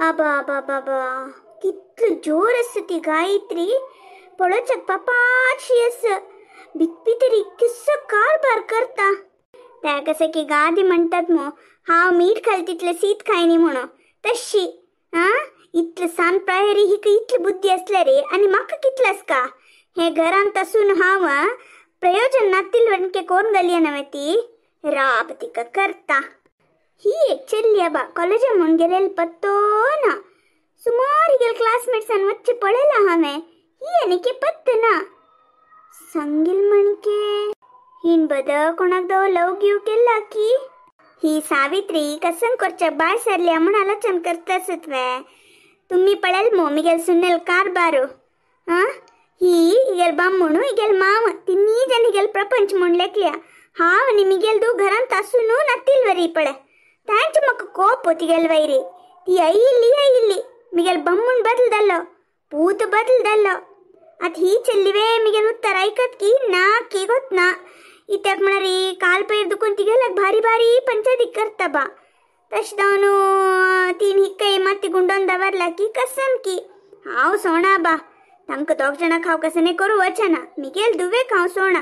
आबा बाबा कितलो जोर आसा ती गायत्री पळोवच्याक पापाची आसा भितपी तरी किस्सो कारभार करता. त्या कसं की गादी म्हणतात मग हांव मीठ खाल तितलें शीत खायनी म्हणून तशी. आं इतलें सान प्रायरी हिका इतली बुद्धी आसल्या रे आनी म्हाका कितलें आसका हे घरांत आसून हांव प्रयोजन नातील वणके कोण घालया नव्हे ती राब तिका करता. ही एक चेल्ली आबा कॉलेजा म्हूण गेलेली पत्तो ना. सुमार हिगेल क्लासमेट्सान वच्चे पळयला हांवें ही आनी के पत्त ना. सांगील म्हणके हिन बद कोणाक दव लव गिव केला की ही सावित्री कसं करच्या बाय सरल्या म्हूण आलोचन करतासत वे. तुम्ही पळयल मो मिगेल सुनेल कारबारो. हां ही हिगेल बामणू हिगेल माव तिन्ही जण हिगेल प्रपंच म्हूण लेखल्या. हांव आनी मिगेल दू घरांत आसून नातील वरी पळय तांचे म्हाका कोप तिगेल वैरी. ती आयिल्ली आयिल्ली मिगेल बम्मूण बदल जालो पूत बदल जालो. आतां ही चेल्ली वे मिगेल उत्तर आयकत की ना की गोत ना. इत्याक म्हळ्यार काल पयर दुखून तिगेल्याक भारी भारी पंचायती करता बा. तशें जावन तीन हिक्कय माती गुंडोवन दवरला की कसन की हांव सोणा बा तांकां दोग जाणांक हांव कसने करूं वचना मिगेल दुवेक हांव सोणा.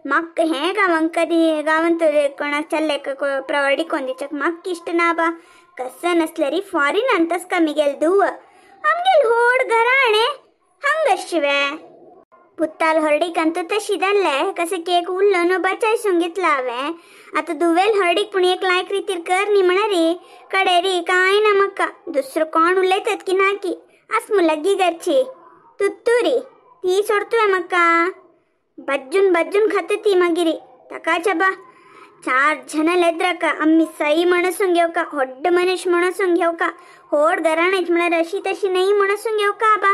म्हाका हें गांवांक कदी गांवांत कोणाक चल्ले प्रॉपर्टी कोण दिवच्याक म्हाका इश्ट ना बा. कसं नासल्यारी फॉरेनान तसका मिगेल दुव आमगेल होड घराणें हांगाशिवे पुत्ताल हळडीक अंत तशी जाल्लें कसं की एक उरलो न्हू बचायसून घेतला हांवें. आतां दुवेल हळडीक पूण एक लायक रितीर कर न्ही म्हणा रे कडे रे कांय ना म्हाका दुसरो कोण उलयतात की ना की आस मु लग्गी घरची तुत्तुरी ती सोडतोय म्हाका बज्जून बज्जून खाता ती मागीर ताकाच बा. चार जण लेद्रका आम्ही सई म्हणसून घेवका होड्ड मनीस म्हणसून घेवका होड घराण्याच म्हळ्यार अशी तशी नाही म्हणसून घेवका बा.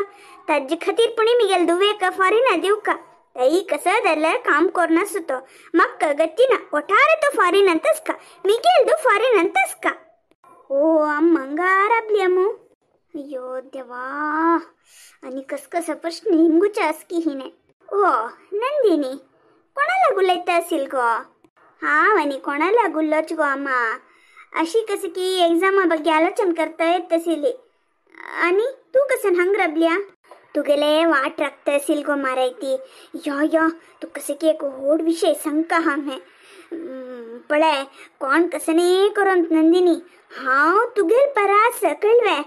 ताजे खातीर पुणी मिगेल दुवेक फॉरेना दिवका तई कसं जाल्यार काम करनासो तो म्हाका गती ना ओठार तो फॉरेनान तसका मिगेल दू फॉरेनान तसका. ओ आम मंगार आपली आमू. अय्यो देवा आनी कस कसो प्रश्न हिंगूच्या आसकी हिने. ओ नंदिनी कोणाला उलयता असेल गो? हांव आनी कोणाला गुल्लोच गो आमा अशी कसं की एक्झामा ಬಗ್ಗೆ आलोचन करता येत आशिल्ली. आनी तूं कसन हांग राबल्या? तुगेले वाट राखता असेल गो मारायती. यो यो तू कसं की एक व्हड विशय सांगका हांवें पळय कोण कसने करून नंदिनी हांव तुगेल परास कळवे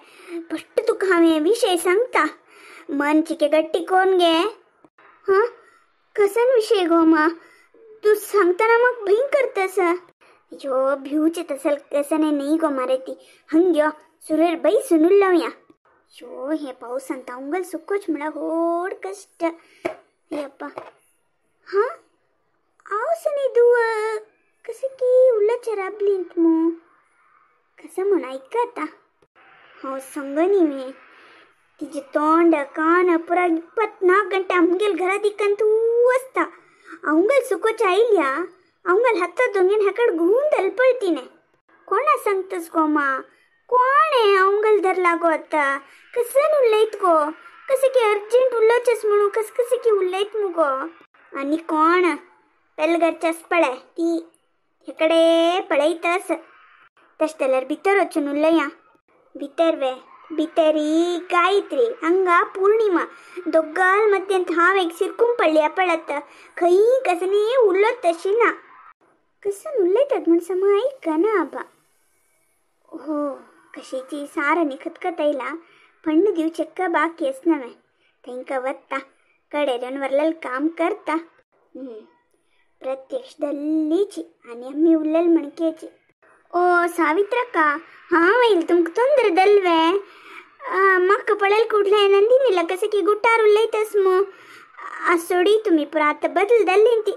फस्ट तुका हांवें विशय सांगता मन चिके गट्टी कोण गे. हां कसन विशय गो मा तू सांगताना मग भंय करतस. यो भिवचे तसल कसने नाही गो मारायती हंग यो सुरेर बाई सुनुल्लवया. यो हे पावसान तांगल सुकोच म्हळ्यार व्हड कश्ट. यप्पा हां हांव दुव कसं की उलोवचें राबलींत मू कसं म्हूण आयकता हांव सांगनी वे तिजें तोंड कान पुरा 24 घंटे आमगेल घरा दिकन तूं आसता. अवंगल सुकोच आयल्या अवंगल हाता दोंगेन हाकड घुंवून दलपळतीने. कोणा सांगतस गो मा कोण हे अवंगल धरला गो आतां कसन उलयत गो कसं की अर्जंट उलोवचेंच म्हणून कस कसं की उलयत मुगो. आनी कोण पेलगरच्याच पळय ती हेकडे पळयतास तशें जाल्यार भितर वचून उलया. भितर वे भितरी गायत्री हांगा पूर्णिमा दोगाल मध्यंत हांव एक सिरकून पडल्या पळत खंय कसनी उलत तशी ना कसन उलयतात म्हूण समा आयकना आबा. हो कशीची सार आनी खतखत आयला फण्ण दिवचें बाकी आस नवें तांकां वता कडेन वरलेल काम करता. प्रत्यक्ष दल्लीची आनी आमी उरलेल म्हणकेची. ओ सावित्रक्का हांव येयल तुमकां ತೊಂದರೆ दल्वे म्हाका पळयल कुडलें नंदिनीला कसं की गुट्टार उलयतस मू आसोडी तुमी पुरा आतां बदल दल्ली ती.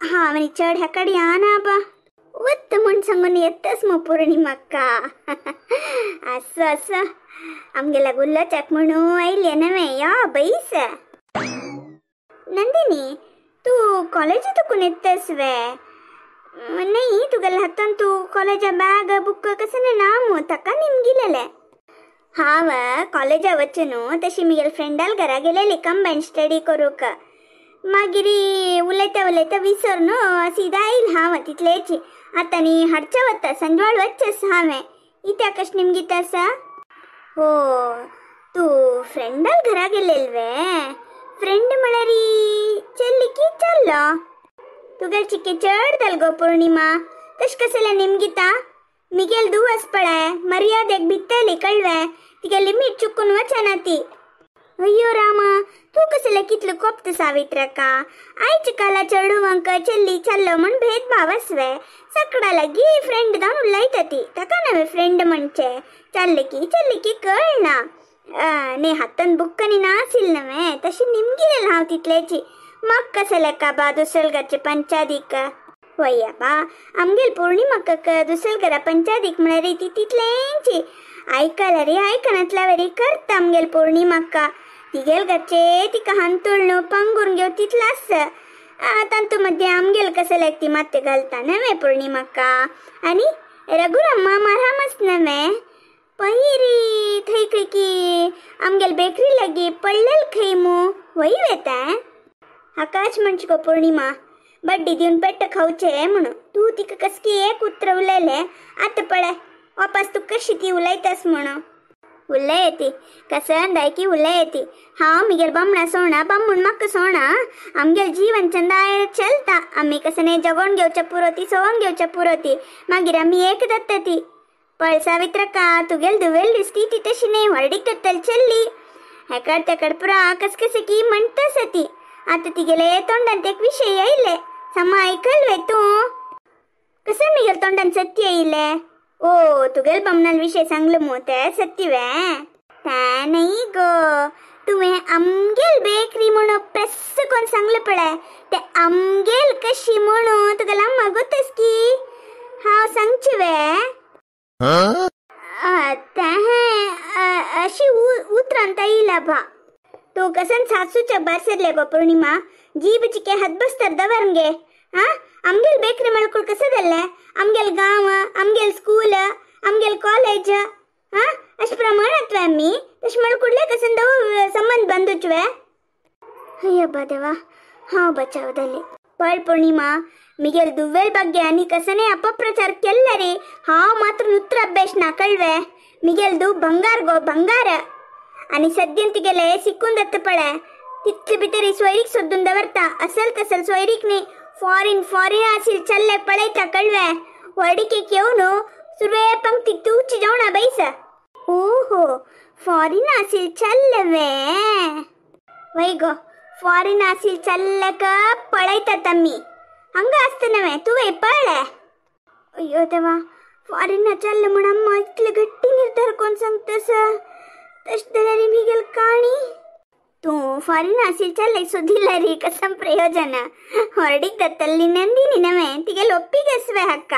हांव आनी चड ह्या कडेन आना बा वत्त म्हूण सांगून येतस मू पूर्णिमाक्का. असो असो आमगेल्या गुल्लोच्याक म्हणून आयलें नवें यो बैस. नंदिनी तूं कॉलेजीतून येतस वे? नाही तुगेल्या हातान तूं कॉलेजा बॅग बुक कसं ना मू ताका निमगिलेलें. हांव कॉलेजा वचून तशी म्हगेले फ्रेंडाल घरा गेलेली कंबायन स्टडी करूंक. मागीर उलयता उलयता विसर न्हू सीधा आयल हांव तितलेची. आतां न्ही हाडच्या वता संजवाळ वचचें हांवें इत्याक कशें निमगीत आसा? हो तूं फ्रेंडाल घरा गेलेल वे? फ्रेंड म्हळ्यार चेल्ली की चल्लो? तुगेल चिके चड जाल गो पौर्णिमा, तशें कसलें निमगिता? मिगेल दुवस पळय मर्यादेक भित्तली कळवे, तिगे लिमीट चुकून वचना ती. अय्यो रामा, तूं कसलें कितलो कोपत सावित्रका? आयज काला चेडुवांक चेल्ली चल्लो म्हण भेदभाव आसवे? सकडा लागीं फ्रेंड जावन उलयता ती, ताका नवे फ्रेंड म्हणचे चल्ले की चल्ली की कळना. ने हातान बुक्कनी नासिल नवे तशी निमगिलेल हांव तितल्याची. म्हाका कसलें काबा दुसरगाचे पंचादीक? वय बा, आमगेल पौर्णिमाक दुसरगरा पंचादीक म्हळ्यार ती तितलेंची आयकला रे, आयकनातल्या वरी करता आमगेल पौर्णिमाका. तिगेल घरचे तिका हांतुळ्ण पांगूर घेवन तितलास तांतू मध्य आमगेल कसलें ती मात्ते घालता नवे पौर्णिमाका. आनी रघुराम मामा रामच नवे पयरी थंय खंय की आमगेल बेकरी लागी पडलेल खंय मू वय वेता. हाकाच म्हणचे गो पौर्णिमा, बड्डी दिवन पेट्ट खावचे म्हणून. तूं तिका कसकी एक उतर उलयलें, आतां पळय वापस तूं कशी ती उलयतास म्हणून. उलय येती कसन दायकी उलय येती. हांव मिगेल बामणा सोणा, बामूण म्हाका सोणा, आमगेल जीवन चंदाय चलता. आमी कसने जगोवन घेवच्या पुरो ती, सोवन घेवच्या पुरो ती, मागीर आमी एक जाता ती. पळ सावित्रका, तुगेल दुवेल दिसती ती तशी न्ही, व्हडीक जातली चल्ली. हेकड तेकड पुरा कसकसे की म्हणटास ती. आतां तिगेले तोंडांत एक विशय आयले, समा आयकल वे तूं? कसं मिगेल तोंडान सत्य येयले? ओ तुगेल बामणाल विशय सांगलो मू ते सत्य वे? ते न्ही गो, तुवें आमगेल बेकरी म्हणून प्रेस कोण सांगलें पळय, ते आमगेल कशी म्हणून तुगेल अम्मा गोतस की हांव सांगचें वे? तें अशी उतरान येयला बा. तूं कसन सासूच्या बारसरले गो पौर्णिमा, जीब चिके हात बसतर दवर गे. हा आमगेल बेकरी मळकूळ कसं जाल्लें? आमगेल गांव, आमगेल स्कूल, आमगेल कॉलेज, हा अशें प्रमाणांत वे आमी तशें मळकुडले कसन दव संबंद बांदूच वे? अय्या देवा, हांव बचाव जालें. पळ पौर्णिमा, मिगेल दुवेल ಬಗ್ಗೆ आनी कसने अपप्रचार केल्ले रे, हांव मात्र नुत्र अभ्यास ना कळवे. मिगेल दू ಬಂಗಾರ गो ಬಂಗಾರ. आनी सद्यन तिगेले सिकून जाता पळय, तितले भितर सोयरीक सोदून दवरता. असल तसल सोयरीक न्ही, फॉरेन फॉरेन आसिल चल्ले पळयता कळवे. व्हडीकेक येवन सुरवे पंक्तीक तूच जेवणा बैस. ओहो फॉरेन आसिल चल्ले वे? वय गो, फॉरेन आसिल चल्लेक पळयतात आमी. हांगा आसता नवे तुवें पळय. अय्यो देवा, फॉरेन चल्ले म्हूण अम्मा इतले गट्टी निर्धार कोण सांगतस? तशें जाल्यार मिगेल काणी तूं फॉरेन आसिल चल्ले सोदिला रे, कसम प्रयोजन. होरडीक जातली नंदिनी नवे तिगेल ಒಪ್ಪಿಗೆ ಅಸ್ವೆ ಹಕ್ಕ.